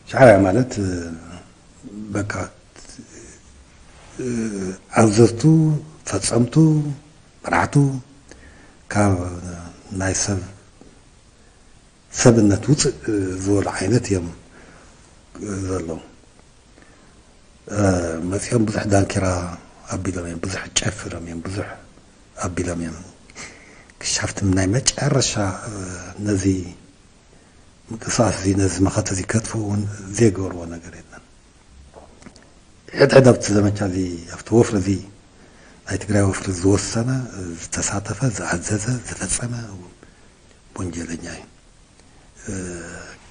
ሻዕብያ ማለት በቃ ኣዘዝቱ፣ ፈጸምቱ፣ መራሕቱ ካብ ናይ ሰብ ሰብነት ውፅእ ዝበሉ ዓይነት እዮም ዘለዉ። መፂኦም ብዙሕ ዳንኪራ ኣቢሎም እዮም፣ ብዙሕ ጨፊሮም እዮም፣ ብዙሕ ኣቢሎም እዮም። ክሻፍቲ ናይ መጨረሻ ነዚ ምንቅስቃስ እዚ ነዚ መኸተ እዚ ከጥፍኡ እውን ዘይገበርዎ ነገር የለን። ሕድሕድ ኣብቲ ዘመቻ እዚ ኣብቲ ወፍሪ እዚ ናይ ትግራይ ወፍሪ ዝወሰነ ዝተሳተፈ ዝኣዘዘ ዝፈፀመ ወንጀለኛ እዩ።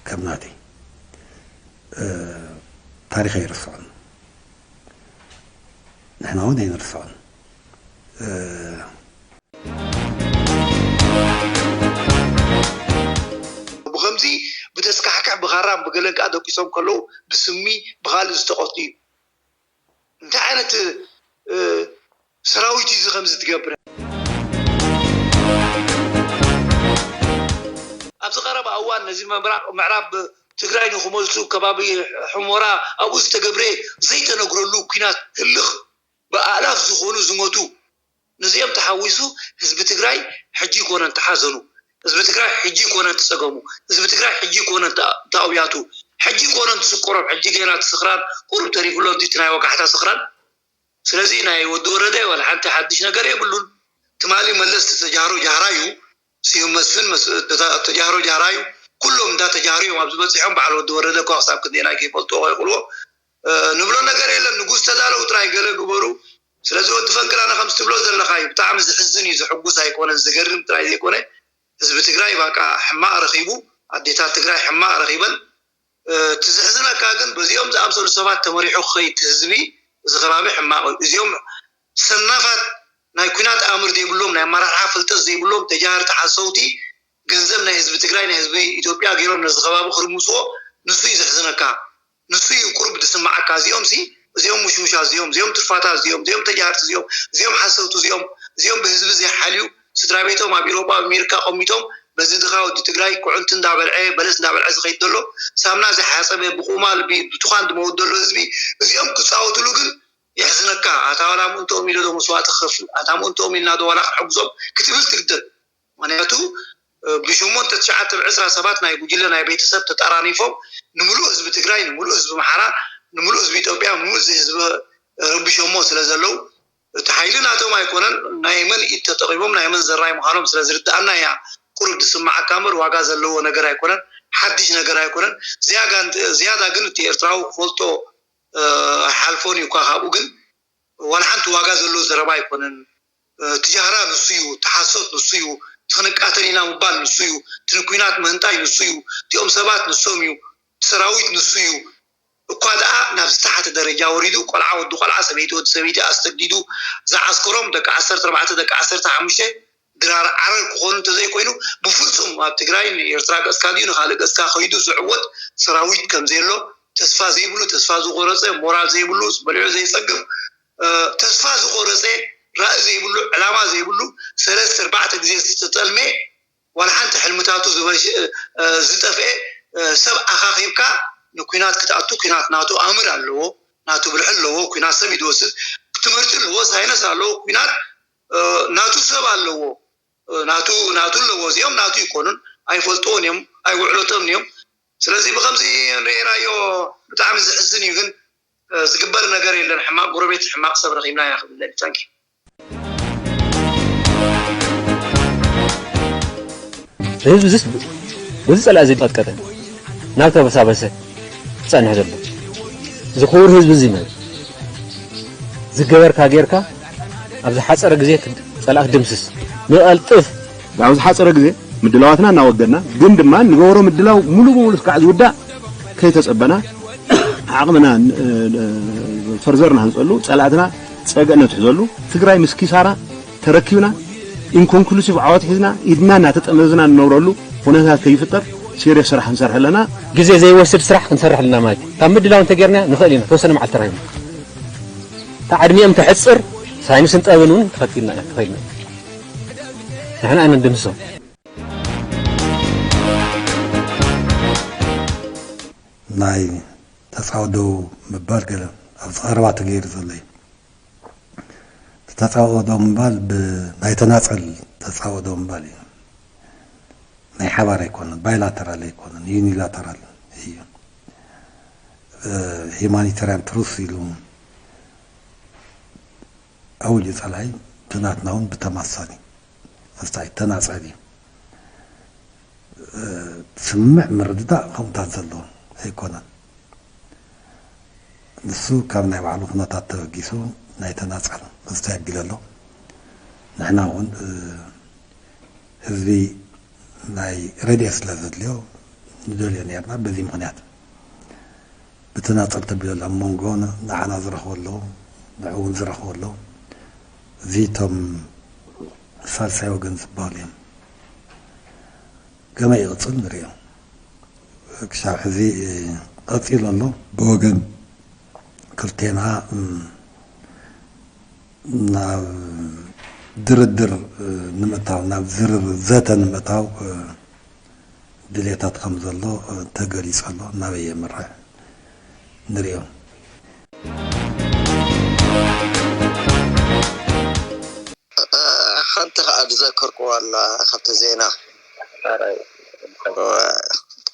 ከም ናተይ ታሪኽ ኣይርስዖን፣ ንሕና እውን ኣይንርስዖን። ብኸምዚ ብተስካሕክሕ ብኻራን ብገለን ከዓ ደቂሶም ከለዉ ብስሚ ብኻልእ ዝተቐትሉ እዩ። እንታይ ዓይነት ሰራዊት እዩ እዚ ከምዚ ትገብር? ኣብዚ ቀረባ እዋን ነዚ ምዕራብ ትግራይ ንክመልሱ ከባቢ ሕሞራ ኣብኡ ዝተገብረ ዘይተነግረሉ ኲናት ህልኽ ብኣእላፍ ዝኾኑ ዝሞቱ ነዚኦም ተሓዊሱ ህዝቢ ትግራይ ሕጂ ይኮነን ተሓዘኑ፣ ህዝቢ ትግራይ ሕጂ ይኮነን ተፀገሙ፣ ህዝቢ ትግራይ ሕጂ ይኮነን ተኣውያቱ፣ ሕጂ ይኮነን ትስቆሮም፣ ሕጂ ገና ትስኽራን ቁሩብ ተሪፉሎ እቲ ናይ ወጋሕታ ስኽራን። ስለዚ ናይ ወዲ ወረደ ዋላ ሓንቲ ሓድሽ ነገር የብሉን። ትማሊ መለስ ተጃህሮ ጃህራ እዩ። ስዩም መስፍን ተጃህሮ ጃህራ እዩ። ኩሎም እንዳተጃህሩ እዮም ኣብዚ በፂሖም። በዓል ወዲ ወረደ እኳ ክሳብ ክንደየናይ ከይፈልጥዎ ከይኽእልዎ ንብሎ ነገር የለን። ንጉስ ተዳለው ጥራይ ገለ ግበሩ። ስለዚ ወዲ ፈንቅል ኣነ ከምዚ ትብሎ ዘለኻ እዩ ብጣዕሚ ዝሕዝን እዩ። ዝሕጉስ ኣይኮነን፣ ዝገርም ጥራይ ዘይኮነ ህዝቢ ትግራይ ባቃ ሕማቕ ረኺቡ፣ ኣዴታት ትግራይ ሕማቕ ረኺበን። እቲ ዝሕዝነካ ግን በዚኦም ዝኣምሰሉ ሰባት ተመሪሑ ክኸይድ እቲ ህዝቢ እዚ ከባቢ ሕማቕ እዩ። እዚኦም ሰናፋት ናይ ኲናት ኣምር ዘይብሎም ናይ ኣመራርሓ ፍልጠት ዘይብሎም ተጃሃርቲ ሓሰውቲ ገንዘብ ናይ ህዝቢ ትግራይ ናይ ህዝቢ ኢትዮጵያ ገይሮም ነዚ ከባቢ ክርምስዎ ንሱ እዩ ዘሕዝነካ። ንሱ እዩ ቁሩብ ዝስምዓካ። እዚኦም ሲ እዚኦም ሙሽሙሻ እዚኦም እዚኦም ትርፋታ እዚኦም እዚኦም ተጃሃርቲ እዚኦም እዚኦም ሓሰውቲ እዚኦም እዚኦም ብህዝቢ ዘይሓልዩ ስድራ ቤቶም ኣብ ኢሮጳ ኣብ ኣሜሪካ ቆሚጦም በዚ ድኻ ወዲ ትግራይ ኩዕንቲ እንዳበልዐ በለስ እንዳበልዐ ዝኸይድ ዘሎ ሳምና ዘይሓፀበ ብቁማል ብቱኻን ዝመውት ዘሎ ህዝቢ እዚኦም ክፃወትሉ ግን የሕዝነካ። ኣታ ዋላ ምእንትኦም ኢለ ዶ መስዋእቲ ክኸፍል ኣታ ምእንትኦም ኢልና ዶ ዋላ ክንሕግዞም ክትብል ትግደድ። ምክንያቱ ብሽሞንተ ትሽዓተ ብዕስራ ሰባት ናይ ጉጅለ ናይ ቤተሰብ ተጠራኒፎም ንምሉእ ህዝቢ ትግራይ ንምሉእ ህዝቢ ኣምሓራ ንምሉእ ህዝቢ ኢትዮጵያ ንምሉእ ህዝቢ ረቢሾሞ ስለ ዘለዉ እቲ ሓይሊ ናቶም ኣይኮነን ናይ መን ኢድ ተጠቒሞም ናይ መን ዘራይ ምዃኖም ስለ ዝርድኣና እያ ቁሩብ ዝስምዓካ እምበር ዋጋ ዘለዎ ነገር ኣይኮነን ሓድሽ ነገር ኣይኮነን። ዝያዳ ግን እቲ ኤርትራዊ ክፈልጦ ኣይሓልፎን እዩ እኳ ካብኡ ግን ዋላ ሓንቲ ዋጋ ዘለዎ ዘረባ ኣይኮነን። እቲ ጃህራ ንሱ እዩ፣ እቲ ሓሶት ንሱ እዩ፣ እቲ ክንቃተል ኢና ምባል ንሱ እዩ፣ እቲ ንኲናት ምህንጣይ ንሱ እዩ፣ እቲኦም ሰባት ንሶም እዩ፣ እቲ ሰራዊት ንሱ እዩ። እኳ ደኣ ናብ ዝተሓተ ደረጃ ወሪዱ ቆልዓ ወዲ ቆልዓ ሰበይቲ ወዲ ሰበይቲ ኣስተግዲዱ ዝዓስከሮም ደቂ ዓሰርተ ኣርባዕተ ደቂ ዓሰርተ ሓሙሽተ ድራር ዓረር ክኾኑ እንተዘይኮይኑ ብፍጹም ኣብ ትግራይ ንኤርትራ ገጽካ ድዩ ንኻልእ ገጽካ ከይዱ ዝዕወት ሰራዊት ከምዘየሎ ተስፋ ዘይብሉ ተስፋ ዝቆረጸ ሞራል ዘይብሉ በሊዑ ዘይጸግብ ተስፋ ዝቆረጸ ራኢ ዘይብሉ ዕላማ ዘይብሉ ሰለስተ ኣርባዕተ ግዜ ዝተጠልመ ዋላ ሓንቲ ሕልምታቱ ዝጠፍኤ ሰብ ኣኻኺብካ ንኩናት ክትኣቱ ኩናት ናቱ ኣምር ኣለዎ ናቱ ብልሒ ኣለዎ ኩናት ሰብ ይድወስድ ትምህርቲ ኣለዎ ሳይነስ ኣለዎ ኩናት ናቱ ሰብ ኣለዎ ናቱ ናቱ ኣለዎ እዚኦም ናቱ ይኮኑን ኣይፈልጥዎን እዮም ኣይውዕለቶም እዮም ስለዚ ብከምዚ ንርኤናዮ ብጣዕሚ ዝሕዝን እዩ ግን ዝግበር ነገር የለን ሕማቅ ጎረቤት ሕማቅ ሰብ ረኪብና ኢና ክብል ታንኪ ህዝብስ በዚ ጸላኢ እዚ ቀጥቀጠ ናብ ተበሳበሰ ጸንሕ ዘሎ እዚ ክቡር ህዝቢ እዚ ማለት ዝገበርካ ጌርካ ኣብ ዝሓጸረ ግዜ ጸላእ ክድምስስ ንቐልጥፍ ኣብ ዝሓጸረ ግዜ ምድላዋትና እናወገድና ግን ድማ ንገበሮ ምድላው ሙሉ ብሙሉ እስካዕ ዝውዳእ ከይተጸበና ዓቕምና ፈርዘር ናህንፀሉ ፀላእትና ፀገእ ነትሕዘሉ ትግራይ ምስ ኪሳራ ተረኪብና ኢንኮንክሉሲቭ ዓወት ሒዝና ኢድና እናተጠመዝና ንነብረሉ ኩነታት ከይፍጠር ሲሪየስ ስራሕ ክንሰርሕ ኣለና። ግዜ ዘይወስድ ስራሕ ክንሰርሕ ኣለና ማለት እዩ። ካብ ምድላው እንተጌርና ንኽእል ኢና። ተወሰነ መዓልቲ ተራሂቡ እታ ዕድሚኦም ተሕፅር ሳይንስን ጠበን እውን ተኸቲልና ኢና ተኸይድና ንሕና ኢና ንድምስሶም። ናይ ተፃወደው ምባል ገለ ኣብዚ ቀረባ ተገይሩ ዘሎ እዩ። ተፃወደው ምባል ብናይ ተናፀል ተፃወደው ምባል እዩ። ናይ ሓባር ኣይኮነን፣ ባይላተራል ኣይኮነን፣ ዩኒላተራል እዩ። ሂማኒታሪያን ትሩስ ኢሉ ኣውጅ ፀላኢ ትናትና እውን ብተማሳሊ ክስታይ ተናፀል እዩ። ስምዕ ምርድዳእ ከምኡታት ዘለዎ ኣይኮነን። ንሱ ካብ ናይ ባዕሉ ኩነታት ተበጊሱ ናይ ተናፀል ክስታይ ኣቢሉ ኣሎ። ንሕና እውን ህዝቢ ናይ ረድኤት ስለ ዘድልዮ ንደልዮ ነርና። በዚ ምክንያት ብተናፀል ተቢሉ ኣሎ። ኣብ መንጎ ንዓና ዝረኽቡ ኣለዉ፣ ንዕኡ እውን ዝረኽቡ ኣለዉ። እዚ እቶም ሳልሳይ ወገን ዝበሃሉ እዮም። ከመይ ይቕፅል ንሪኦ። ክሻብ ሕዚ ቀፂሉ ኣሎ። ብወገን ክልቴና ናብ ድርድር ንምእታው፣ ናብ ዝርርብ ዘተ ንምእታው ድሌታት ከም ዘሎ ተገሊፁ ኣሎ። ናበይ የምርሕ ንሪኦ። ሓንቲ ከዓ ዝዘከርክዋ ኣላ ካብቲ ዜና።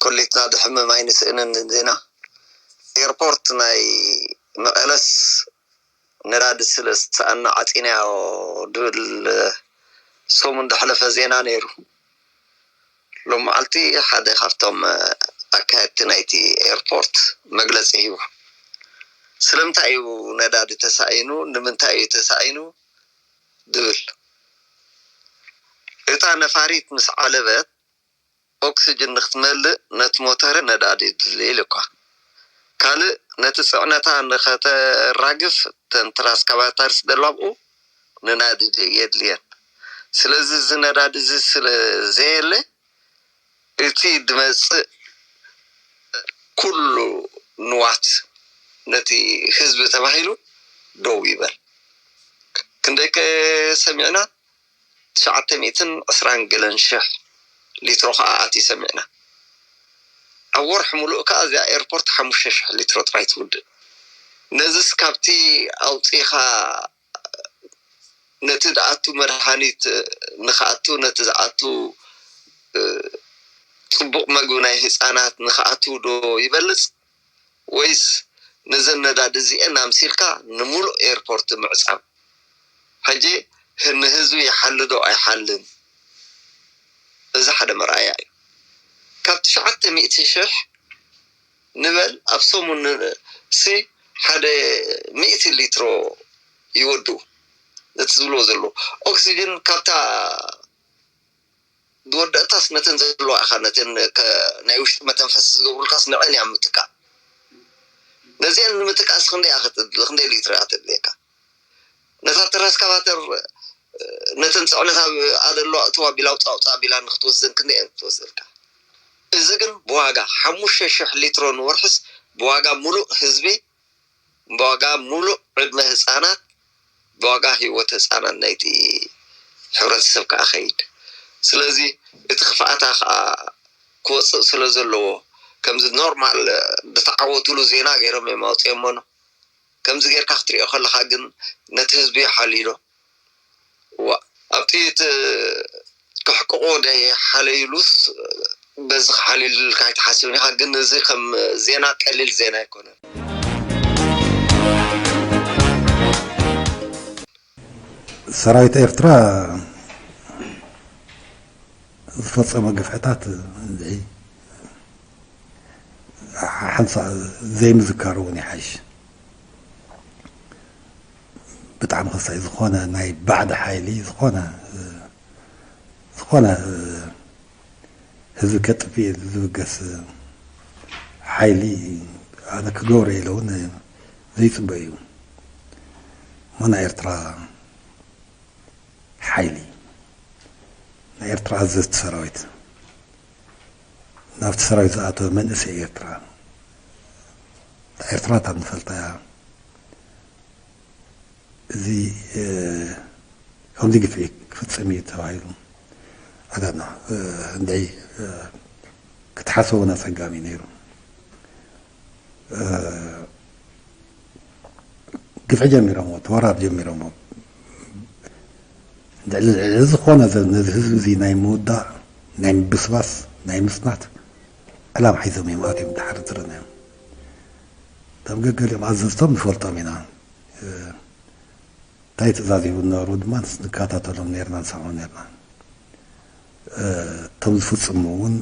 ኩሊትና ድሕምም ኣይንስእንን ዜና። ኤርፖርት ናይ መቐለስ ነዳዲ ስለ ዝሰኣና ዓፂናዮ ድብል ሰሙን ዝሓለፈ ዜና ነይሩ። ሎም መዓልቲ ሓደ ካብቶም ኣካየድቲ ናይቲ ኤርፖርት መግለፂ ሂቡ። ስለምንታይ እዩ ነዳዲ ተሳኢኑ? ንምንታይ እዩ ተሳኢኑ? ድብል እታ ነፋሪት ምስ ዓለበት ኦክስጅን ንክትመልእ ነቲ ሞተር ነዳዲ ድልል እኳ ካልእ ነቲ ጽዕነታ ንኸተራግፍ እተን ትራስካባታርስ ደላብኡ ንናዲ የድልየን። ስለዚ እዚ ነዳዲ እዚ ስለ ዘየለ እቲ ድመጽእ ኩሉ ንዋት ነቲ ህዝቢ ተባሂሉ ደው ይበል። ክንደይ ከ ሰሚዕና? ትሽዓተ ሚእትን ዕስራን ገለን ሽሕ ሊትሮ ከኣ ኣትዩ ሰሚዕና። ኣብ ወርሒ ሙሉእ ከኣ እዚኣ ኤርፖርት ሓሙሽተ ሽሕ ሊትሮ ጥራይ ትውድእ። ነዚስ ካብቲ ኣውጺኻ ነቲ ዝኣቱ መድሃኒት ንኽኣቱ ነቲ ዝኣቱ ጽቡቕ መግቢ ናይ ህጻናት ንኽኣቱ ዶ ይበልጽ? ወይስ ነዘን ነዳዲ እዚኤን ኣምሲልካ ንሙሉእ ኤርፖርት ምዕጻው? ሕጂ ንህዝቢ ይሓሊ ዶ ኣይሓልን? እዚ ሓደ መርኣያ እዩ። ካብ ትሽዓተ ሚእቲ ሽሕ ንበል ኣብ ሰሙን ሲ ሓደ ሚእቲ ሊትሮ ይወድኡ። እቲ ዝብልዎ ዘለዉ ኦክሲጅን ካብታ ዝወደእታስ ነተን ዘለዋ ኢኻ ነተን ናይ ውሽጢ መተንፈሲ ዝገብሩልካስ ንዐን እያ ምጥቃም። ነዚአን ንምጥቃስ ክንደይ እያ ክትድሊ? ክንደይ ሊትሮ እያ ተድልየካ? ነታ ትራስካባተር ነተን ፅዕነት ኣብ ኣደለዋ እትዋ ቢላ ውፃ ውፃ ቢላ ንክትወስደን ክንደይ እየን ክትወስደልካ? እዚ ግን ብዋጋ ሓሙሽተ ሽሕ ሊትሮ ንወርሕስ ብዋጋ ሙሉእ ህዝቢ ብዋጋ ሙሉእ ዕድመ ህፃናት ብዋጋ ህይወት ህፃናት ናይቲ ሕብረተሰብ ከዓ ኸይድ። ስለዚ እቲ ክፍኣታ ከዓ ክወፅእ ስለ ዘለዎ ከምዚ ኖርማል ብተዓወትሉ ዜና ገይሮም እዮም ኣውፅኦሞ ነው። ከምዚ ጌርካ ክትሪኦ ከለካ ግን ነቲ ህዝቢ ይሓልዩ ዶ? እዋ ኣብ ጥይት ክሕቅቆ ዶ ሓለይሉስ በዚ ክሓልዩልካ ኣይትሓስብን ኢኻ። ግን እዚ ከም ዜና ቀሊል ዜና ኣይኮነን። ሰራዊት ኤርትራ ዝፈጸሞ ግፍዕታት እንድዒ ሓንሳ ዘይምዝካሩ እውን ይሓይሽ። ብጣዕሚ ከሳይ ዝኾነ ናይ ባዕዲ ሓይሊ ዝኾነ ዝኾነ ህዝቢ ከጥፍእ ዝብገስ ሓይሊ ኣነ ክገብሮ ኢለ እውን ዘይፅበ እዩ። እሞ ናይ ኤርትራ ሓይሊ ናይ ኤርትራ ኣዘዝቲ ሰራዊት ናብቲ ሰራዊት ዝኣተወ መንእሰይ ኤርትራ፣ ኤርትራ እታ ንፈልጣ እያ። እዚ ከምዚ ግፍዒ ክፍጽም እዩ ተባሂሉ ኣዳና እንድዒ ክትሓሰቦን ኣጸጋሚ ነይሩ። ግፍዒ ጀሚሮሞ፣ ተወራር ጀሚሮሞ፣ ልዕሊ ዝኾነ ነዚ ህዝቢ እዚ ናይ ምውዳእ፣ ናይ ምብስባስ፣ ናይ ምጽናት ዕላማ ሒዞም እዮም ኣትዮም ድሓር ዝረናዮም። እቶም ገገሊኦም ኣዘዝቶም ንፈልጦም ኢና። እንታይ ትእዛዝ ይህቡ ነበሩ ድማ ንከታተሎም ነርና፣ ንሰምዖም ነርና። እቶም ዝፍጽሙ እውን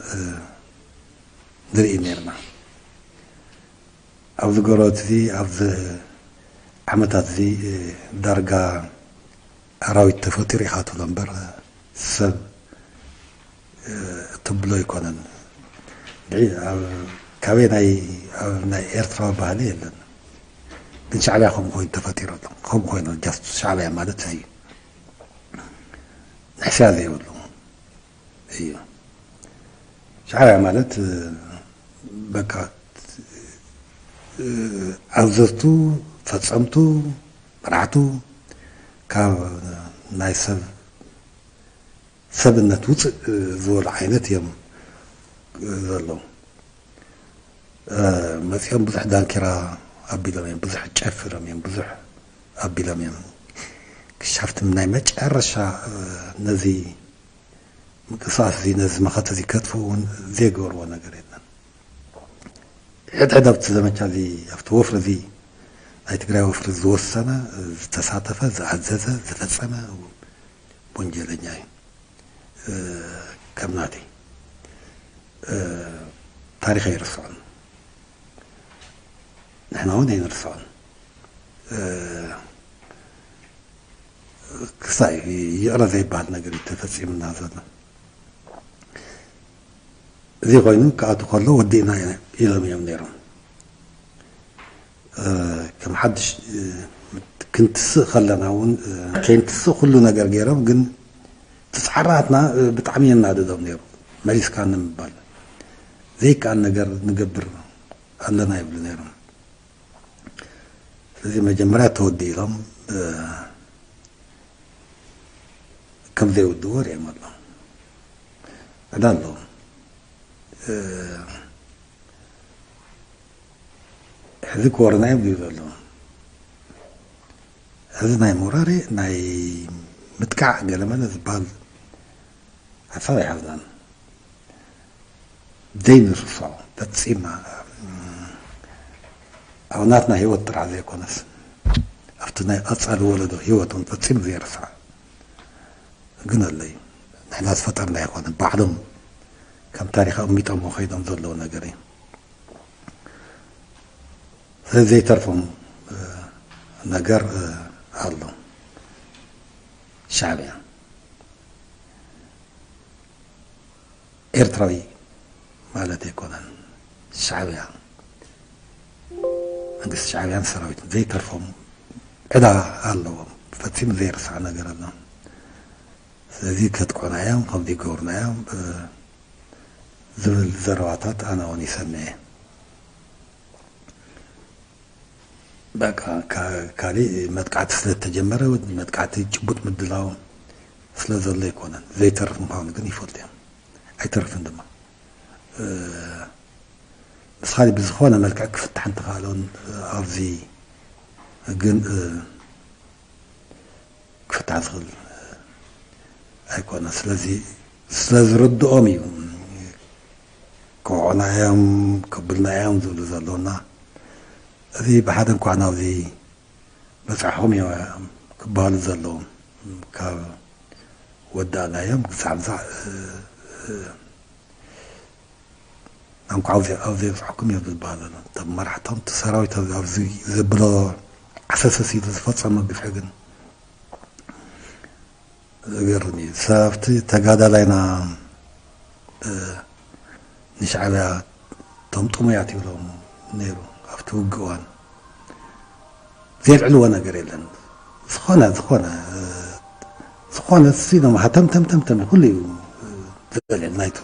ንርኢ ነርና። ኣብዚ ጎረቤት እዚ፣ ኣብዚ ዓመታት እዚ ዳርጋ ኣራዊት ተፈጢሩ ኢኻ ትብሎ እምበር ሰብ እትብሎ ኣይኮነን። እንድዒ ኣብ ካበይ ናይ ኣብ ናይ ኤርትራዊ ባህሊ የለን። ግን ሻዕብያ ከምኡ ኮይኑ ተፈጢሩ ኣሎ። ከምኡ ኮይኑ just ሻዕብያ ማለት እዚ እዩ። ንሕስያ ዘይብሉ እዩ። ሻዕብያ ማለት በቃ ኣዘዝቱ፣ ፈጸምቱ፣ መራሕቱ ካብ ናይ ሰብ ሰብነት ውፅእ ዝበሉ ዓይነት እዮም ዘለዉ። መፂኦም ብዙሕ ዳንኪራ ኣቢሎም እዮም፣ ብዙሕ ጨፊሮም እዮም፣ ብዙሕ ኣቢሎም እዮም። ክሻፍቲ ናይ መጨረሻ ነዚ ምንቅስቃስ እዚ ነዚ መኸተ እዚ ከጥፍኡ እውን ዘይገበርዎ ነገር የለን። ሕድሕድ ኣብቲ ዘመቻ እዚ ኣብቲ ወፍሪ እዚ ናይ ትግራይ ወፍሪ ዝወሰነ ዝተሳተፈ ዝኣዘዘ ዝፈጸመ ወንጀለኛ እዩ። ከም ናተይ ታሪኽ ኣይርስዖን፣ ንሕና እውን ኣይንርስዖን። ክሳይ ይቕረ ዘይበሃል ነገር እዩ ተፈጺሙና ዘሎ። እዚ ኮይኑ ክኣቱ ከሎ ወዲእና ኢሎም እዮም ነይሮም። ከም ሓድሽ ክንትስእ ከለና እውን ከይንትስእ ኩሉ ነገር ገይሮም፣ ግን እቲ ጻዕራትና ብጣዕሚ የናድዶም ነይሩ። መሊስካ ንምባል ዘይከኣል ነገር ንገብር ኣለና ይብሉ ነይሮም። ስለዚ መጀመርያ ተወዲእሎም ከም ዘይውድዎ ሪኦም ኣለዉ። ዕዳ ኣለዎም። ሕዚ ክወርና እዮም ዝብሉ ዘለዉ። እዚ ናይ ምውራር ናይ ምጥቃዕ ገለመለ ዝበሃል ሓሳብ ኣይሓዝናን። ዘይንርስዖ ፈጺምና፣ ኣብ ናትና ህይወት ጥራሕ ዘይኮነስ ኣብቲ ናይ ቀጻሊ ወለዶ ህይወት እውን ፈጺሙ ዘይርስዖ ግን ኣሎ እዩ። ንሕና ዝፈጠርና ኣይኮነን፣ ባዕሎም ከም ታሪኽ ኣቕሚጦምዎ ከይዶም ዘለዉ ነገር እዩ። ስለዚ ዘይተርፎም ነገር ኣሎ። ሻዕብያ ኤርትራዊ ማለት ኣይኮነን። ሻዕብያ መንግስቲ ሻዕብያን ሰራዊትን ዘይተርፎም ዕዳ ኣለዎም። ፈጺሙ ዘይርሳዕ ነገር ኣሎ። ስለዚ ከጥቅዑና እዮም፣ ከምዚ ይገብሩና እዮም ዝብል ዘረባታት ኣነ እውን ይሰምዕ እየ። በቃ ካሊእ መጥቃዕቲ ስለ ዝተጀመረ መጥቃዕቲ ጭቡጥ ምድላው ስለ ዘሎ ኣይኮነን። ዘይተርፍ ምዃኑ ግን ይፈልጡ እዮም። ኣይተርፍን ድማ። ምስ ካሊእ ብዝኾነ መልክዕ ክፍታሕ እንተኻእሎን ኣብዚ ግን ክፍታሕ ዝኽእል ኣይኮነን። ስለዚ ስለ ዝርድኦም እዩ ክወቕዑና እዮም፣ ከብሉና እዮም ዝብሉ ዘለዉ እና እዚ ብሓደ እንኳዕ ናብዚ በጻሕኹም እዮም ክበሃሉ ዘለዎም። ካብ ወዳእናዮም ክሳዕ ምሳዕ እንኳዕ ኣብዚ ኣብዘይ ኣብፅሐኩም እዮም ዝበሃል ዘሎ። እቶም መራሕቶም እቲ ሰራዊት ኣብዚ ኣብዚ ዘብሎ ዓሰሰስ ኢሉ ዝፈፀሞ ግፍዒ ግን ዘገርም እዩ። ኣብቲ ተጋዳላይና ንሻዕብያ እቶም ጥሙያት ይብሎም ነይሩ ኣብቲ ውግእ እዋን። ዘየልዕልዎ ነገር የለን። ዝኾነ ዝኾነ ዝኾነ ሲ ኢሎም ሃተምተምተምተም ኩሉ እዩ ዘልዕል ናይቱ።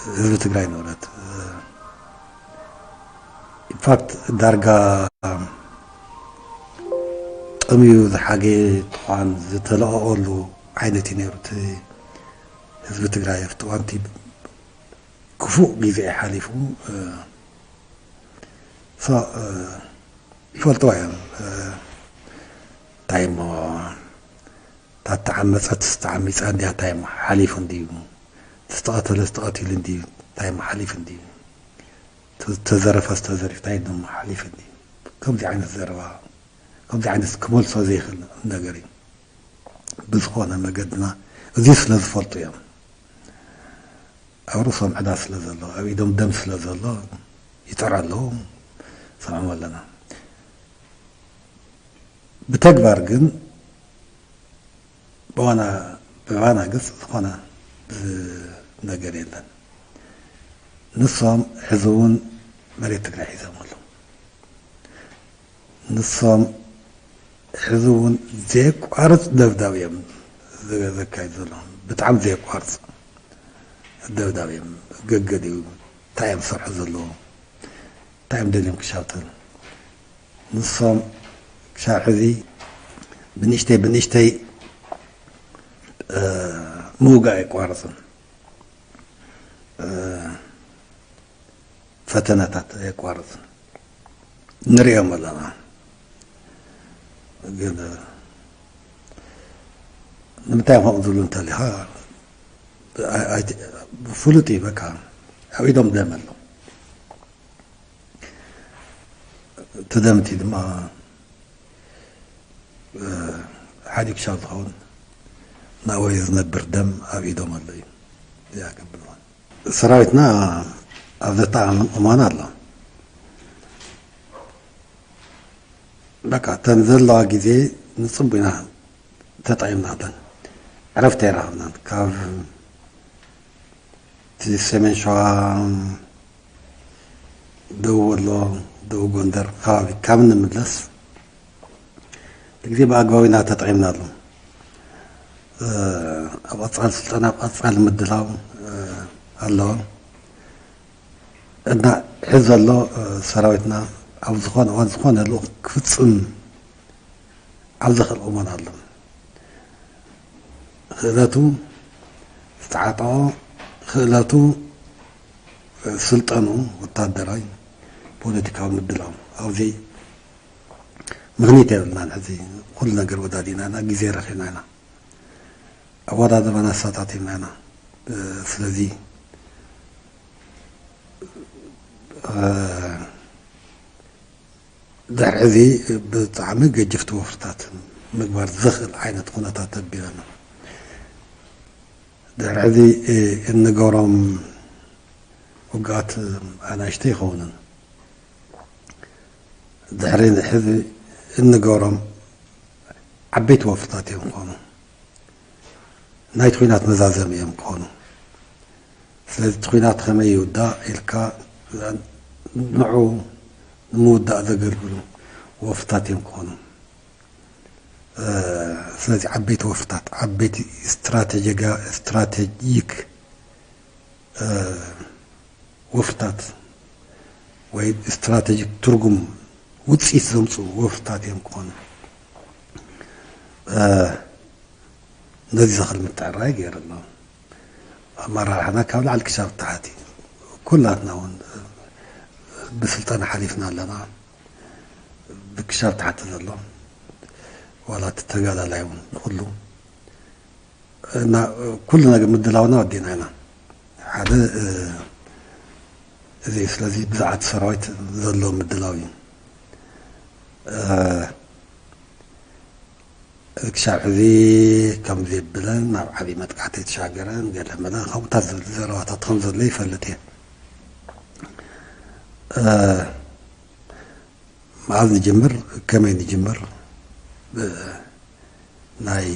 ህዝቢ ትግራይ ንብረት። ኢንፋክት ዳርጋ ጠምዩ ዝሓገየ ጥቋን ዝተለቐቐሉ ዓይነት እዩ ነይሩ። እቲ ህዝቢ ትግራይ ኣብቲ እዋንቲ ክፉእ ግዜ እዩ ሓሊፉ። እ፣ ሶ፣ እ፣ ይፈልጥዎ እዮም። እ፣ እንታይ እሞ፣ እታ ተዓመፀት ዝተዓሚፃ እንድያ፣ እንታይ እሞ ሓሊፉ እንድዩ፣ ዝተቐተለ ዝተቐቲሉ እንድዩ፣ እንታይ እሞ ሓሊፉ እንድዩ፣ ተ-፣ ተዘረፈ ዝተዘሪፍ እንታይ እሞ ሓሊፉ እንድዩ። ከምዚ ዓይነት ዘረባ፣ ከምዚ ዓይነት ክመልሶ ዘይኽእል ነገር እዩ። ብዝኾነ መገድና እዚ ስለ ዝፈልጡ እዮም። ኣብ ርእሶም ዕዳ ስለ ዘሎ፣ ኣብ ኢዶም ደም ስለ ዘሎ ይጥዕሩ ኣለዉ፣ ሰምዖም ኣለና። ብተግባር ግን ብዋና፣ ብዋና ገጽ ዝኾነ ዝ-፣ ነገር የለን። ንሶም ሕዚ እውን መሬት ትግራይ ሒዞም ኣለዉ። ንሶም ሕዚ እውን ዘየቋርጽ ደብዳብ እዮም ዘ-፣ ዘካይዱ ዘለዉ። ብጣዕሚ ዘየቋርጽ ደብዳብ እዮም። ገገዲኡ እንታይ እዮም ዝሰርሑ ዘለዉ? እንታይ እዮም ደልዮም ክሻብተን? ንሶም ክሻብ ሕዚ ብንእሽተይ ብንእሽተይ፣ እ፣ ምውጋእ ኣየቋርጽን። እ፣ ፈተነታት ኣየቋርጽን። ንሪኦም ኣለና። ግን ንምንታይ ከምኡ ዝብሉ እንተሊኻ፣ ኣይ-፣ ኣይ-፣ ፍሉጥ እዩ። በቃ ኣብ ኢዶም ደም ኣሎ። እቲ ደም እቲ ድማ፣ እ፣ ሓዲግ ሻብ ዝኸውን ናወይ ዝነብር ደም ኣብ ኢዶም ኣሎ እዩ። እዚኣ ከብል ማለት ሰራዊትና ኣብ ዘጠቓቕም እዋን ኣሎ። በቃ እተን ዘለዋ ግዜ ንጽቡና ተጠቒምናተን ዕረፍቲ ኣይረኸብናን። ካብ እቲ ሰሜን ሸዋ፣ ደቡብ ወሎ፣ ደቡብ ጎንደር ከባቢ ካብ እንምለስ እቲ ግዜ ብኣግባቡ ኢና ተጠቒምናሉ። እ፣ ኣብ ቀጻሊ ስልጠና፣ ኣብ ቀጻሊ ምድላው፣ እ፣ ኣለዎ። እና ሕዚ ዘሎ፣ እ፣ ሰራዊትና ኣብ ዝኾነ እዋን ዝኾነ ልኡኽ ክፍጽም ኣብ ዝኽእል እዋን ኣሎ። ክእለቱ ዝተዓጠቖ፣ ክእለቱ፣ እ፣ ስልጠኑ ወታደራዊ ፖለቲካዊ ምድላው ኣብዚ ምኽኒት የብልናን። ሕዚ ኩሉ ነገር ወዳዲና ኢና፣ ግዜ ረኺብና ኢና። ኣወዳድባና ኣሳታቲምና ኢና። እ፣ ስለዚ፣ እ፣ ድሕሪ ሕዚ ብጣዕሚ ገጀፍቲ ወፍርታት ምግባር ዝኽእል ዓይነት ኩነታት ተቢረና። ድሕሪ ሕዚ፣ እ፣ እንገብሮም ውግኣት ኣናእሽተይ ይኸውንን። ድሕሪ ሕዚ እንገብሮም ዓበይቲ ወፍርታት እዮም ክኾኑ። ናይቲ ኲናት መዛዘሚ እዮም ክኾኑ። ስለዚ እቲ ኲናት ከመይ ይውዳእ ኢልካ ንዑ ንምውዳእ ዘገልግሉ ወፍርታት እዮም ክኾኑ። እ፣ ስለዚ ዓበይቲ ወፍርታት፣ ዓበይቲ ስትራቴጂጋ-፣ ስትራቴጂክ፣ እ፣ ወፍርታት ወይ ስትራቴጂክ ትርጉም ውፅኢት ዘምፅኡ ወፍርታት እዮም ክኾኑ። እ፣ ነዚ ዘኽል ምትዕራይ ገይሩ ኣሎ። ኣመራርሓና ካብ ላዕሊ ክሻብ ታሕቲ ኩላትና እውን ብስልጠና ሓሊፍና ኣለና። ብክሻብ ታሕቲ ዘሎ ዋላ እቲ ተጋዳላይ እውን ንኩሉ እና ኩሉ ነገር ምድላውና ወዲና ኢና። ሓደ፣ እ፣ እዚ እዩ። ስለዚ ብዛዕባ እቲ ሰራዊት ዘሎ ምድላው እዩ። እ፣ ክሻብ ሕዚ ከም ዘየብለን ናብ ዓብዪ መጥቃዕቲ የተሻገረን ገለ መለ ከምኡታት ዝብል ዘረባታት ከም ዘሎ ይፈልጥ እየ። እ፣ መዓዝ ንጅምር፣ ከመይ ንጅምር፣ እ፣ ናይ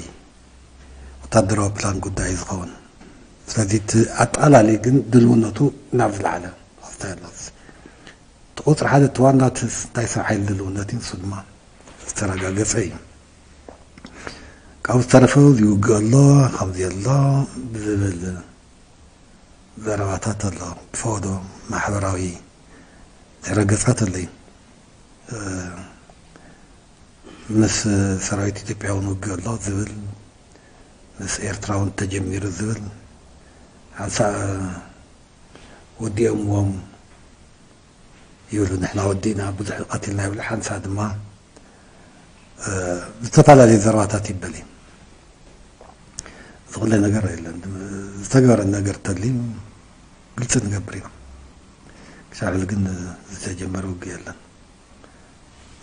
ወታደራዊ ፕላን ጉዳይ እዩ ዝኸውን። ስለዚ እቲ ኣጠቓላሊ ግን ድልውነቱ ናብ ዝለዓለ ክኸይድ ኣለዎ። እቲ ቁፅሪ ሓደ እቲ ዋና እቲ ናይ ሰብ ሓይሊ ድልውነት እዩ፣ ንሱ ድማ ዝተረጋገፀ እዩ። ካብኡ ዝተረፈ ይውግእ ኣሎ፣ ከምዚ ኣሎ ብዝብል ዘረባታት ኣሎ። ብፈወዶ ማሕበራዊ ድሕረ ገጻት ኣሎ እዩ። እ፣ ምስ ሰራዊት ኢትዮጵያ እውን ውግእ ኣሎ ዝብል፣ ምስ ኤርትራ እውን ተጀሚሩ ዝብል፣ ሓንሳእ ወዲኦምዎም ይብሉ። ንሕና ወዲእና ብዙሕ ቀቲልና ይብሉ። ሓንሳእ ድማ እ፣ ዝተፈላለዩ ዘረባታት ይበል እዩ። ዝቕለ ነገር የለን። ዝተገበረ ነገር ተልዩ ግልፂ ንገብር ኢና። ክሳብ ሕዚ ግን ዝተጀመረ ውግእ የለን።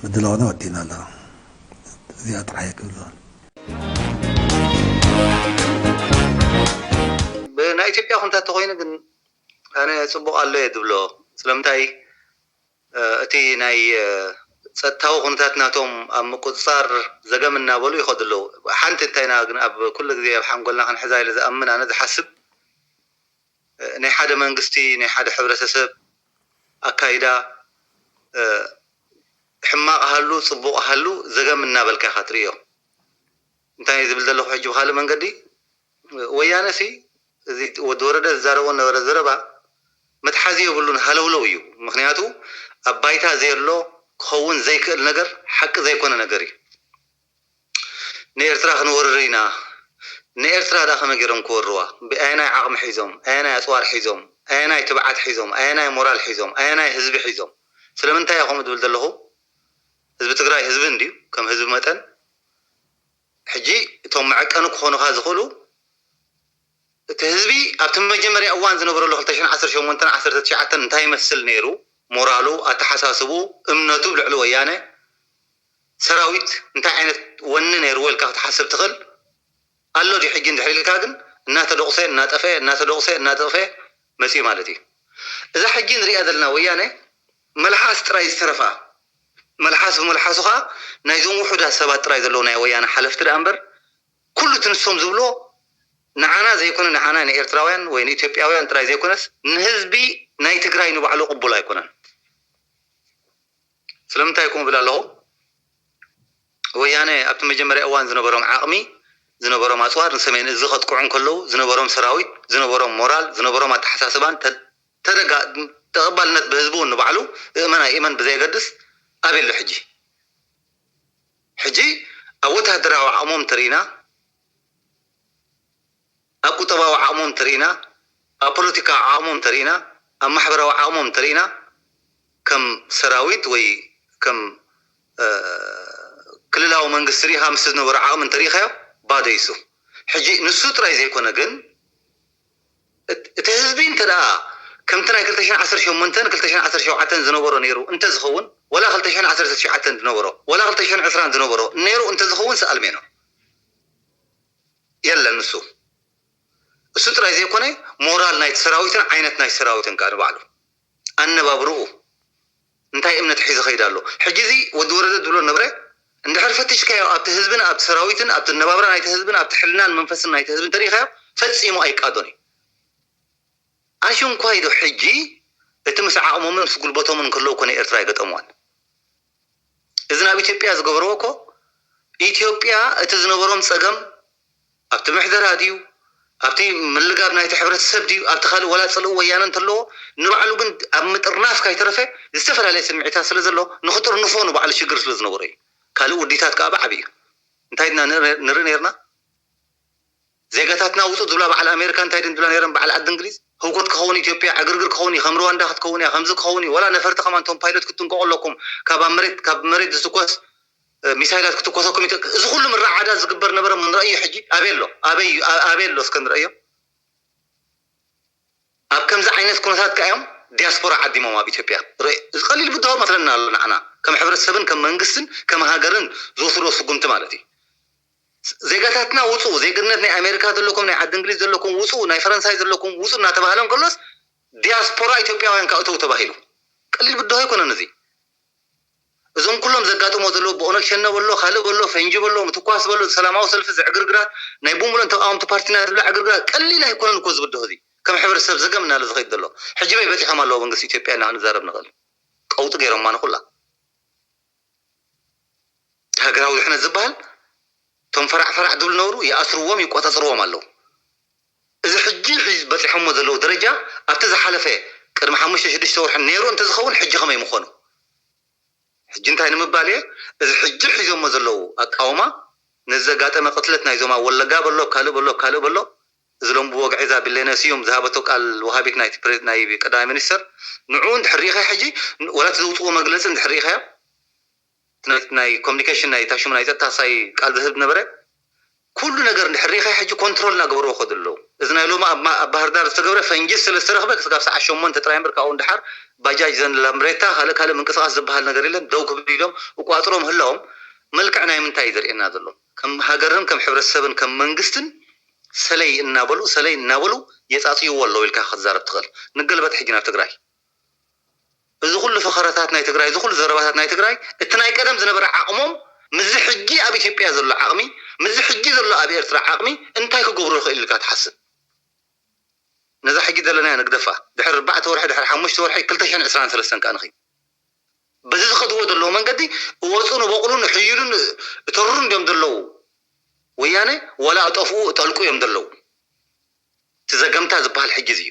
ምድላውና ወዲእና ኣለና። እዚኣ ጥራሕ እየ ክብል ዝኽእል። ብናይ ኢትዮጵያ ኩነታት ተኾይኑ ግን ኣነ ጽቡቕ ኣሎ እየ ዝብሎ። ስለምንታይ? እ፣ እቲ ናይ፣ እ፣ ጸጥታዊ ኩነታት ናቶም ኣብ ምቁጽጻር ዘገም እናበሉ ይኸዱ ኣለዉ። ሓንቲ እንታይና ግን ኣብ ኩሉ ግዜ ኣብ ሓንጎልና ክንሕዛ ኢለ ዝኣምን፣ ኣነ ዝሓስብ፣ እ፣ ናይ ሓደ መንግስቲ፣ ናይ ሓደ ሕብረተሰብ ኣካይዳ፣ እ፣ ሕማቕ ሃሉ፣ ጽቡቕ ሃሉ ዘገም እናበልካ ኢኻ ትርእዮ። እንታይ ዝብል ዘለኹ ሕጂ ብኻልእ መንገዲ፣ ወያነ ሲ እዚ ወዲ ወረደ ዝዛረቦ ነበረ ዘረባ መትሓዚ የብሉን፣ ሃለውለው እዩ። ምኽንያቱ ኣብ ባይታ ዘየሎ ክኸውን ዘይክእል ነገር ሓቂ ዘይኮነ ነገር እዩ። ንኤርትራ ክንወርር ኢና። ንኤርትራ ደኣ ከመይ ገይሮም ክወርዋ? ብኣየናይ ዓቕሚ ሒዞም? ኣየናይ ኣጽዋር ሒዞም? ኣየናይ ትብዓት ሒዞም? ኣየናይ ሞራል ሒዞም? ኣየናይ ህዝቢ ሒዞም? ስለምንታይ እየ ከምኡ ዝብል ዘለኹ? ህዝቢ ትግራይ ህዝቢ እንድዩ፣ ከም ህዝቢ መጠን። ሕጂ እቶም መዐቀኒ ክኾኑኻ ዝኽእሉ፣ እቲ ህዝቢ ኣብቲ መጀመርያ እዋን ዝነበረሉ ክልተ ሽሕን ዓሰርተ ሸሞንተን ዓሰርተ ትሽዓተን እንታይ ይመስል ነይሩ፣ ሞራሉ፣ ኣተሓሳስቡ፣ እምነቱ ብልዕሊ ወያነ ሰራዊት እንታይ ዓይነት ወኒ ነይርዎ ኢልካ ክትሓስብ ትኽእል ኣሎ ድዩ? ሕጂ እንድሕር ኢልካ ግን እናተደቑሰ እናጠፍአ፣ እናተደቑሰ እናጠፍአ መፅዩ ማለት እዩ። እዛ ሕጂ ንሪኣ ዘለና ወያነ መልሓስ ጥራይ ዝተረፋ፣ መልሓስ ብመልሓሱ ኸዓ ናይዞም ውሑዳት ሰባት ጥራይ ዘለዉ ናይ ወያነ ሓለፍቲ ደኣ እምበር፣ ኩሉ እቲ ንሶም ዝብልዎ ንዓና ዘይኮነ፣ ንዓና ንኤርትራውያን ወይ ንኢትዮጵያውያን ጥራይ ዘይኮነስ ንህዝቢ ናይ ትግራይ ንባዕሉ ቅቡል ኣይኮነን። ስለምንታይ ከምኡ እብል ኣለኹ? ወያነ ኣብቲ መጀመርያ እዋን ዝነበሮም ዓቕሚ፣ ዝነበሮም ኣጽዋር፣ ንሰሜን እዝ ከጥቅዑ እንከለዉ ዝነበሮም ሰራዊት፣ ዝነበሮም ሞራል፣ ዝነበሮም ኣተሓሳስባን ተ-፣ ተደጋ-፣ ተቐባልነት ብህዝቢ እውን ንባዕሉ እመን ኣይእመን ብዘየገድስ ኣበይ ኣሎ ሕጂ? ሕጂ ኣብ ወተሃደራዊ ዓቕሞም እንተርኢና፣ ኣብ ቁጠባዊ ዓቕሞም እንተርኢና፣ ኣብ ፖለቲካዊ ዓቕሞም እንተርኢና፣ ኣብ ማሕበራዊ ዓቕሞም እንተርኢና፣ ከም ሰራዊት ወይ ከም፣ እ፣ ክልላዊ መንግስቲ ርኢኻ ምስ ዝነበሮ ዓቕሚ እንተርኢኻዮ ባዶ እዩ እሱ። ሕጂ ንሱ ጥራይ ዘይኮነ ግን፣ እት-፣ እቲ ህዝቢ እንተ ደኣ ከምቲ ናይ ክልተ ሽሕን ዓሰርተ ሸሞንተን ክልተ ሽሕን ዓሰርተ ሸውዓተን ዝነበሮ ነይሩ እንተ ዝኸውን፣ ወላ ክልተ ሽሕን ዓሰርተ ትሽዓተን ዝነበሮ፣ ወላ ክልተ ሽሕን ዕስራን ዝነበሮ ነይሩ እንተ ዝኸውን ሰኣልሜኖ የለን። ንሱ፣ እሱ ጥራይ ዘይኮነ፣ ሞራል ናይቲ ሰራዊትን ዓይነት ናይ ሰራዊትን ከኣ ንባዕሉ ኣነባብርኡ እንታይ እምነት ሒዙ ኸይድ ኣሎ? ሕጂ እዚ ወዲ ወረደ ዝብሎ ነበረ፣ እንድሕር ፈቲሽካዮ ኣብቲ ህዝብን ኣብቲ ሰራዊትን ኣብቲ ኣነባብራ ናይቲ ህዝብን ኣብቲ ሕልናን መንፈስን ናይቲ ህዝቢ እንተሪኢኻዮ ፈጺሙ ኣይቃዶን እዩ። ኣሽንኳይ ዶ ሕጂ እቲ ምስ ዓቕሞምን ምስ ጉልበቶምን እንከለዉ ኮነ ኤርትራ ኣይገጠምዋን። እዚ ናብ ኢትዮጵያ ዝገበርዎ እኮ ኢትዮጵያ እቲ ዝነበሮም ጸገም ኣብቲ ምሕደራ ድዩ፣ ኣብቲ ምልጋብ ናይቲ ሕብረተሰብ ድዩ፣ ኣብቲ ካልእ ወላ ጽልኢ ወያነ እንተለዎ፣ ንባዕሉ ግን ኣብ ምጥርናፍ ካይተረፈ ዝተፈላለየ ስምዒታት ስለ ዘሎ ንኽጥርንፎ ንባዕሉ ሽግር ስለ ዝነበሮ እዩ። ካልእ ውዲታት ከኣ ብዓቢ እዩ። እንታይ ድና ንር-፣ ንርኢ ነርና? ዜጋታትና ውጹ ዝብላ በዓል ኣሜሪካ እንታይ ድን ዝብላ ነረን? በዓል ዓዲ እንግሊዝ ህውከት ክኸውን ኢትዮጵያ፣ ዕግርግር ክኸውን እዩ፣ ከም ሩዋንዳ ክትከውን እያ፣ ከምዚ ክኸውን እዩ። ወላ ነፈርቲ ከማን እቶም ፓይሎት ክትጥንቀቑ ኣለኩም። ካብ ኣብ መሬት፣ ካብ መሬት ዝትኮስ፣ እ፣ ሚሳይላት ክትኮሰኩም ይተ-፣ እዚ ኩሉ ምርዓዳት ዝግበር ነበረ እሞ ንረእዮ ሕጂ ኣበይ ኣሎ? ኣበይ እዩ? ኣ-፣ ኣበይ ኣሎ? እስከ ንረእዮ። ኣብ ከምዚ ዓይነት ኩነታት ከኣ እዮም ዲያስፖራ ዓዲሞም ኣብ ኢትዮጵያ። ረ-፣ እዚ ቀሊል ብድሆ መስለና ኣሎ ንዓና። ከም ሕብረተሰብን ከም መንግስትን ከም ሃገርን ዝወስዶ ስጉምቲ ማለት እዩ። ዜጋታትና ውጹ፣ ዜግነት ናይ ኣሜሪካ ዘለኩም፣ ናይ ዓዲ እንግሊዝ ዘለኩም ውጹ፣ ናይ ፈረንሳይ ዘለኩም ውጹ እናተባህለ እንከሎስ ዲያስፖራ ኢትዮጵያውያን ከእተው ተባሂሉ። ቀሊል ብድሆ ኣይኮነን እዚ። እዞም ኩሎም ዘጋጥሞ ዘለዉ ብኦነግ ሸነ በሎ፣ ካልእ በሎ፣ ፈንጂ በሎ፣ ምትኳስ በሎ፣ ሰላማዊ ሰልፊ ዝዕግርግራት፣ ናይ ቡምብሎን ተቃወምቲ ፓርቲና ዝብላ ዕግርግራት ቀሊል ኣይኮነን እኮ እዚ ብድሆ እዚ። ከም ሕብረተሰብ ዘገም እናለ ዝኸይድ ዘሎ። ሕጂ በይ በጺሖም ኣለዉ መንግስቲ ኢትዮጵያ ኢና ክንዛረብ ንኽእል። ቀውጢ ገይሮማ ንኹላ። ሃገራዊ ድሕነት ዝበሃል እቶም ፈራዕ ፈራዕ ዝብሉ ነበሩ፣ ይኣስርዎም፣ ይቆጻጽርዎም ኣለዉ። እዚ ሕጂ ሒዝ በፂሖሞ ዘለዉ ደረጃ ኣብቲ ዝሓለፈ ቅድሚ ሓሙሽተ ሽዱሽተ ወርሒ ነይሩ እንተዝኸውን ሕጂ ከመይ ምኾኑ? ሕጂ እንታይ ንምባል እየ? እዚ ሕጂ ሒዞሞ ዘለዉ ኣቃውማ ነዚ ዘጋጠመ ቅትለት ናይዞም ኣብ ወለጋ በሎ፣ ኣብ ካልእ በሎ፣ ኣብ ካልእ በሎ፣ እዚ ሎም ብወግዒ እዛ ቢሌነ ስዩም ዝሃበቶ ቃል ወሃቢት ናይቲ ፕሬ-፣ ናይ ቀዳማይ ሚኒስተር፣ ንዕኡ እንድሕር ርኢኻዮ ሕጂ፣ ወላ እቲ ዘውፅዎ መግለፂ እንድሕር ርኢኻዮ፣ ናይ፣ ናይ ኮሚኒኬሽን ናይ ታሽሙ ናይ ጸጥታ ሳይ ቃል ዝህብ ነበረ። ኩሉ ነገር እንድሕር ርኢኻዮ ሕጂ ኮንትሮል እናገበርዎ ከዱ ኣለዉ። እዚ ናይ ሎሚ ኣብ ማ-፣ ኣብ ባህር ዳር ዝተገብረ ፈንጂ ስለ ዝተረኽበ ክስጋብ ሰዓት ሸሞንተ ጥራይ እምበር ካብኡ ንደሓር ባጃጅ ዘን ላምብሬታ ካልእ ካልእ ምንቅስቃስ ዝበሃል ነገር የለን። ደው ክብል ኢሎም እቋጽሮም ህላዎም መልክዕ ናይ ምንታይ እዩ ዘርእየና ዘሎ? ከም ሃገርን ከም ሕብረተሰብን ከም መንግስትን ሰለይ እናበሉ ሰለይ እናበሉ የጻጽይዎ ኣለዉ ኢልካ ክትዛረብ ትኽእል። ንገልበጥ ሕጂ ናብ ትግራይ። እዚ ኩሉ ፈኸራታት ናይ ትግራይ፣ እዚ ኩሉ ዘረባታት ናይ ትግራይ፣ እቲ ናይ ቀደም ዝነበረ ዓቕሞም ምስዚ ሕጂ ኣብ ኢትዮጵያ ዘሎ ዓቕሚ፣ ምስዚ ሕጂ ዘሎ ኣብ ኤርትራ ዓቕሚ እንታይ ክገብሩ ይኽእል ኢልካ ትሓስብ? ነዛ ሕጂ ዘለናያ ንግደፋ። ድሕሪ ኣርባዕተ ወርሒ፣ ድሕሪ ሓሙሽተ ወርሒ፣ ክልተ ሽሕን ዕስራን ሰለስተን ከኣ ንኺድ። በዚ ዝኸድዎ ዘለዉ መንገዲ እወፁ፣ ንበቑሉ፣ ንሕይሉ፣ እተርሩ እንድዮም ዘለዉ። ወያነ ዋላ እጠፍኡ እጠልቁ እዮም ዘለዉ። እቲ ዘገምታ ዝበሃል ሕጂ እዚ እዩ።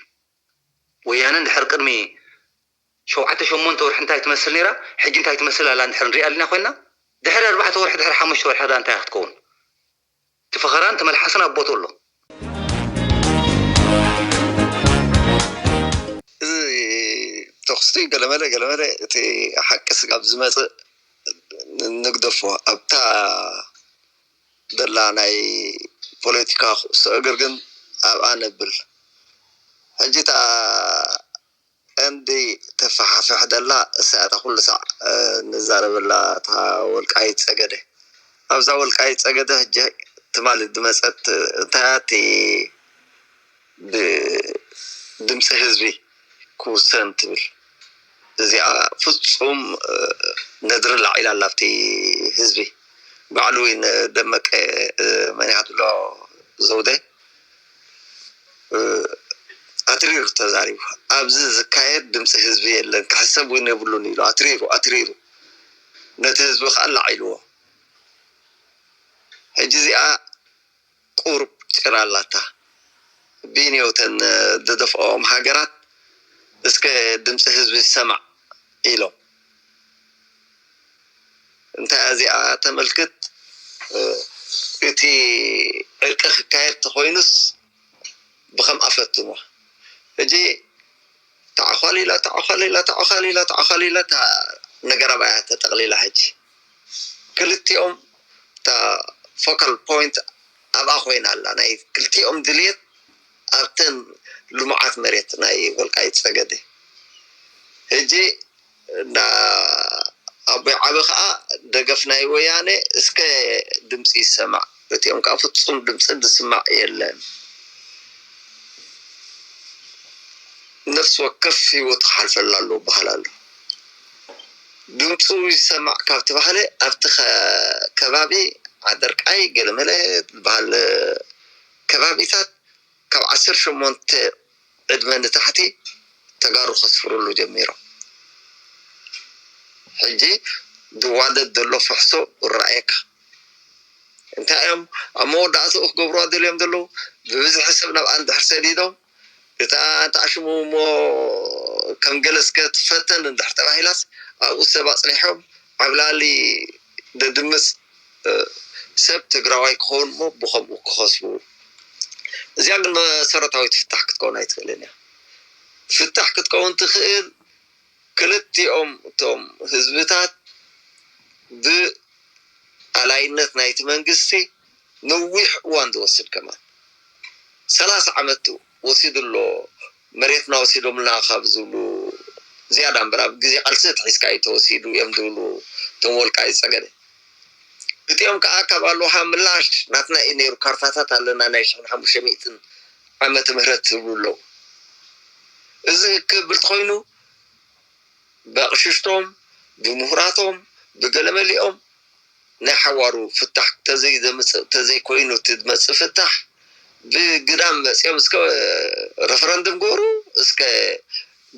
ወያነ እንድሕር ቅድሚ ሸውዓተ ሸሞንተ ወርሒ እንታይ ትመስል ነይራ፣ ሕጂ እንታይ ትመስል ኣላ እንድሕር ንሪኣ ኣለና ኮይንና፣ ድሕሪ ኣርባዕተ ወርሒ፣ ድሕሪ ሓሙሽተ ወርሒ ከኣ እንታይ ክትከውን? እቲ ፈኸራን እቲ መልሓስን ኣብ ቦትኡ ኣሎ። እዚ ተኹሲ ገለመለ ገለመለ እቲ ሓቂ ስጋብ ዝመጽእ ንግደፎ። ኣብታ ደላ ናይ ፖለቲካ ኩዕሶ እግር ግን ኣብኣ ነብል። ሕጂ እታ ቀንዲ ተፈሓፍሕ ደላ እሳ እታ ኩሉ ሳዕ፣ እ፣ ንዛረበላ እታ ወልቃይት ጸገደ። ኣብዛ ወልቃይት ጸገደ ሕጂ ትማሊ ዝመጸት እንታይ እያ እቲ ብድምፂ ህዝቢ ክውሰን ትብል? እዚኣ ፍጹም፣ እ፣ ነድሪ ላዒላ ኣላ ኣብቲ ህዝቢ። ባዕሉ እውን ደመቀ፣ እ፣ መን እያ ትብሎ ዘውዴ፣ እ፣ ኣትሪሩ ተዛሪቡ። ኣብዚ ዝካየድ ድምፂ ህዝቢ የለን፣ ክሕሰብ እውን የብሉን ኢሉ ኣትሪሩ፣ ኣትሪሩ። ነቲ ህዝቢ ከዓ ኣላዒልዎ። ሕጂ እዚኣ ቁሩብ ጭራ ኣላታ። ቢንዮተን ዝደፍኦም ሃገራት እስከ ድምፂ ህዝቢ ይሰማዕ ኢሎም። እንታይ እዚኣ ተመልክት? እ፣ እቲ ዕርቂ ክካየድ ተኾይኑስ ብኸም ኣፈትሞ። ሕጂ ተዓዃሊላ፣ ተዓዃሊላ፣ ተዓዃሊላ፣ ተዓዃሊላ፣ እታ ነገር ኣብኣ ተጠቕሊላ። ሕጂ ክልቲኦም እታ ፎካል ፖይንት ኣብኣ ኮይና ኣላ። ናይ ክልቲኦም ድልየት ኣብተን ልሙዓት መሬት ናይ ወልቃይት ጸገዴ። ሕጂ እንዳ ኣቦይ ዓቢ ኸኣ ደገፍ ናይ ወያነ እስከ ድምፂ ይሰማዕ። እቲኦም ከዓ ፍጹም ድምፂ ዝስማዕ የለን። ነፍሲ ወከፍ ህይወቱ ክሓልፈላ ኣለዎ በሃል ኣሎ። ድምፁ ይሰማዕ ካብ ተባህለ ኣብቲ ኸ-፣ ከባቢ ዓደርቃይ ገለመለ ዝበሃል ከባቢታት ካብ ዓሰርተ ሸሞንተ ዕድመ ንታሕቲ ተጋሩ ከስፍርሉ ጀሚሮም። ሕጂ ዝዋደድ ዘሎ ፍሕሶ ይረኣየካ። እንታይ እዮም ኣብ መወዳእትኡ ክገብሩዋ ደልዮም ዘለዉ? ብብዝሒ ሰብ ናብኣ እንድሕር ሰዲዶም፣ እታ ኣንታ ሽሙ እሞ ከም ገለ እስከ ትፈተን እንድሕር ተባሂላስ፣ ኣብኡ ሰብ ኣጽኒሖም ዓብላሊ ደድምጽ፣ እ፣ ሰብ ትግራዋይ ክኸውን እሞ ብኸምኡ ክኸስቡ። እዚኣ ግን መሰረታዊት ፍታሕ ክትከውን ኣይትኽእልን እያ። ፍታሕ ክትከውን ትኽእል ክልቲኦም እቶም ህዝብታት ብኣላይነት ናይቲ መንግስቲ ነዊሕ እዋን ዝወስድ ከማን ሰላሳ ዓመት ወሲዱ ኣሎ። መሬትና ወሲዶምልና ካብ ዝብሉ ዝያዳ እምበር ኣብ ግዜ ቃልሲ ተሒዝካ እዩ ተወሲዱ እዮም ዝብሉ እቶም ወልቃይት ጸገዴ። እቲኦም ከዓ ካብ ኣለውሃ ምላሽ ናትና እዩ ነይሩ፣ ካርታታት ኣለና ናይ ሽሕን ሓሙሽተ ሚእትን ዓመተ ምህረት ዝብሉ ኣለዉ። እዚ ክብል ተኾይኑ ብኣቕሽሽቶም፣ ብምሁራቶም፣ ብገለመሊኦም ናይ ሓዋሩ ፍታሕ ተዘይዘምጽእ፣ ተዘይኮይኑ እቲ ዝመጽእ ፍታሕ ብግዳም መጺኦም እስከ ረፈረንድም ግበሩ፣ እስከ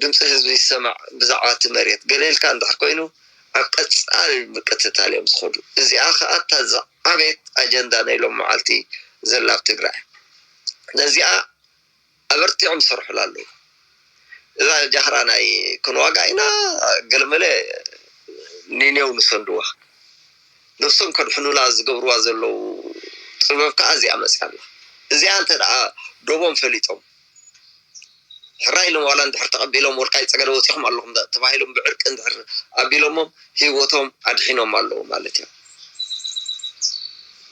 ድምፂ ህዝቢ ይሰማዕ ብዛዕባ እቲ መሬት ገለ ኢልካ እንድሕር ኮይኑ ኣብ ቀጻሊ ምቅትታል እዮም ዝኸዱ። እዚኣ ኸዓ እታ ዝዓበየት ኣጀንዳ ናይ ሎም መዓልቲ ዘላ ኣብ ትግራይ። ነዚኣ ኣበርቲዖም ዝሰርሑላ ኣለዉ። እዛ ጃህራ ናይ ክንዋጋ ኢና ገለመለ ኒኔው ንሰንድዋ፣ ነብሶም ከድሕኑላ ዝገብርዋ ዘለዉ ጥበብ ከዓ እዚኣ መፅያ ኣላ። እዚኣ እንተ ደኣ ዶቦም ፈሊጦም ሕራይ ኢሎም ዋላ እንድሕር ተቐቢሎም ወልቃይ ፀገደ ወፂኹም ኣለኹም ተባሂሎም ብዕርቂ እንድሕር ኣቢሎሞም ህይወቶም ኣድሒኖም ኣለዉ ማለት እዮም።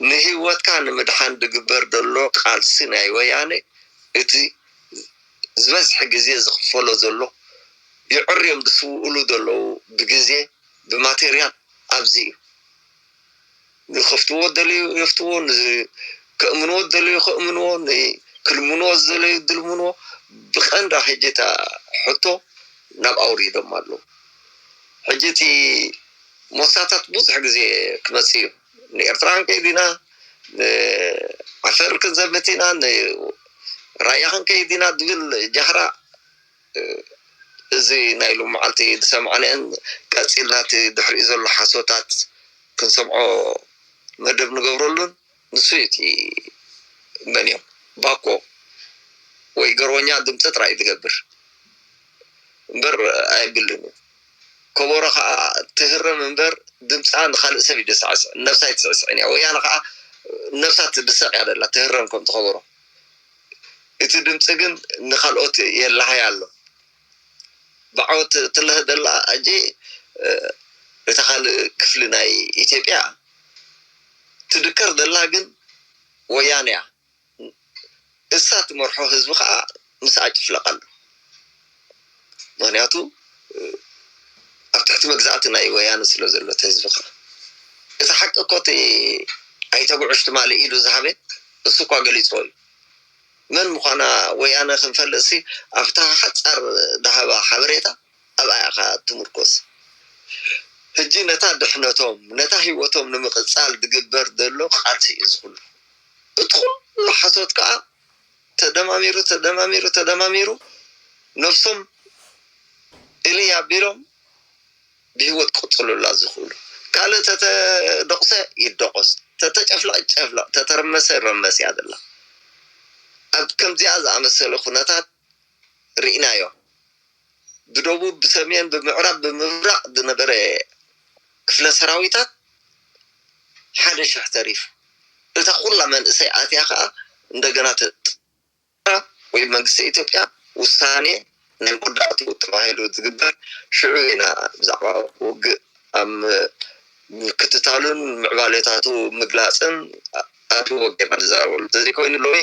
ንህይወትካ ንምድሓን ዝግበር ዘሎ ቃልሲ ናይ ወያነ እቲ ዝበዝሐ ግዜ ዝኽፈሎ ዘሎ፣ የዕርዮም ዝስውእሉ ዘለዉ ብግዜ ብማቴርያል ኣብዚ እዩ። ንኸፍትዎ ዝደለዩ የፍትዎ፣ ከእምንዎ ዝደለዩ ከእምንዎ፣ ክልምንዎ ዝደለዩ ዝልምንዎ። ብቐንዳ ሕጂ እታ ሕቶ ናብ ኣውሪዶም ኣለዉ። ሕጂ እቲ ሞሳታት ብዙሕ ግዜ ክመፅእ እዩ። ንኤርትራ ክንከይድ ኢና፣ ንዓፈር ክንዘምት ኢና፣ ንራያ ክንከይድ ኢና ዝብል ጃህራ፣ እዚ ናይ ሎም መዓልቲ ዝሰማዕንአን ቀፂልና እቲ ድሕሪኡ ዘሎ ሓሶታት ክንሰምዖ መደብ ንገብረሉን ንሱ እዩ እቲ መን እዮም ባኮ ወይ ገርወኛ ድምፂ ጥራይ ዝገብር እምበር ኣየብልን እዩ። ከበሮ ከዓ ትህረም እምበር ድምፃ ንካልእ ሰብ ይደሳዕስዕ፣ ነብሳ ይትስዕስዕን እያ። ወያነ ከዓ ነብሳ ትድሰቅ እያ ደላ ትህረም ከምቲ ከበሮ። እቲ ድምፂ ግን ንካልኦት የላሃይ ኣሎ። ብዓወት ትልህ ደላ እጂ እታ ካልእ ክፍሊ ናይ ኢትዮጵያ ትድከር ደላ ግን ወያነ እያ። እሳ ትመርሖ ህዝቢ ከዓ ምስኣ ጭፍለቕ ኣሎ። ምክንያቱ ኣብ ትሕቲ መግዛእቲ ናይ ወያነ ስለ ዘሎ እቲ ህዝቢ ከዓ እቲ ሓቂ እኮ እቲ ኣይተጉዕሽ ትማሊ ኢሉ ዝሃበ እሱ እኳ ገሊፅዎ እዩ። መን ምዃና ወያነ ክንፈልጥሲ ኣብታ ሓፃር ዝሃባ ሓበሬታ ኣብኣ ኢኻ ትምርኮስ። ሕጂ ነታ ድሕነቶም ነታ ህይወቶም ንምቕፃል ዝግበር ዘሎ ቃልሲ እዩ ዝኹሉ። እቲ ኩሉ ሓሶት ከዓ ተደማሚሩ ተደማሚሩ ተደማሚሩ ነብሶም እልይ ኣቢሎም ብህይወት ክቕፅሉላ ዝኽእሉ። ካልእ ተተደቑሰ ይደቖስ፣ ተተጨፍለቕ ይጨፍለቕ፣ ተተረመሰ ይረመስ እያ ዘላ። ኣብ ከምዚኣ ዝኣመሰለ ኩነታት ርኢናዮ። ብደቡብ፣ ብሰሜን፣ ብምዕራብ፣ ብምብራቕ ዝነበረ ክፍለ ሰራዊታት ሓደ ሽሕ ተሪፉ። እታ ኩላ መንእሰይ ኣትያ ከዓ እንደገና ትጥራ ወይ መንግስቲ ኢትዮጵያ ውሳኔ ናይ መወዳእትኡ ተባሂሉ ዝግበር ሽዑ ኢና ብዛዕባ ውግእ ኣብ ምክትታሉን ምዕባሌታቱ ምግላፅን ኣድዎ ጌርና ንዛረበሉ። ተዘይኮይኑ ሎሚ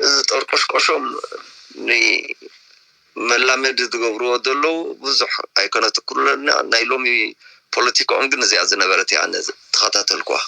እዚ ጠርቆሽቆሾም ንመላመዲ ዝገብርዎ ዘለዉ ብዙሕ ኣይኮነትኩለና። ናይ ሎሚ ፖለቲካኦም ግን እዚኣ ዝነበረት እያ ኣነ ተኸታተልኩዋ።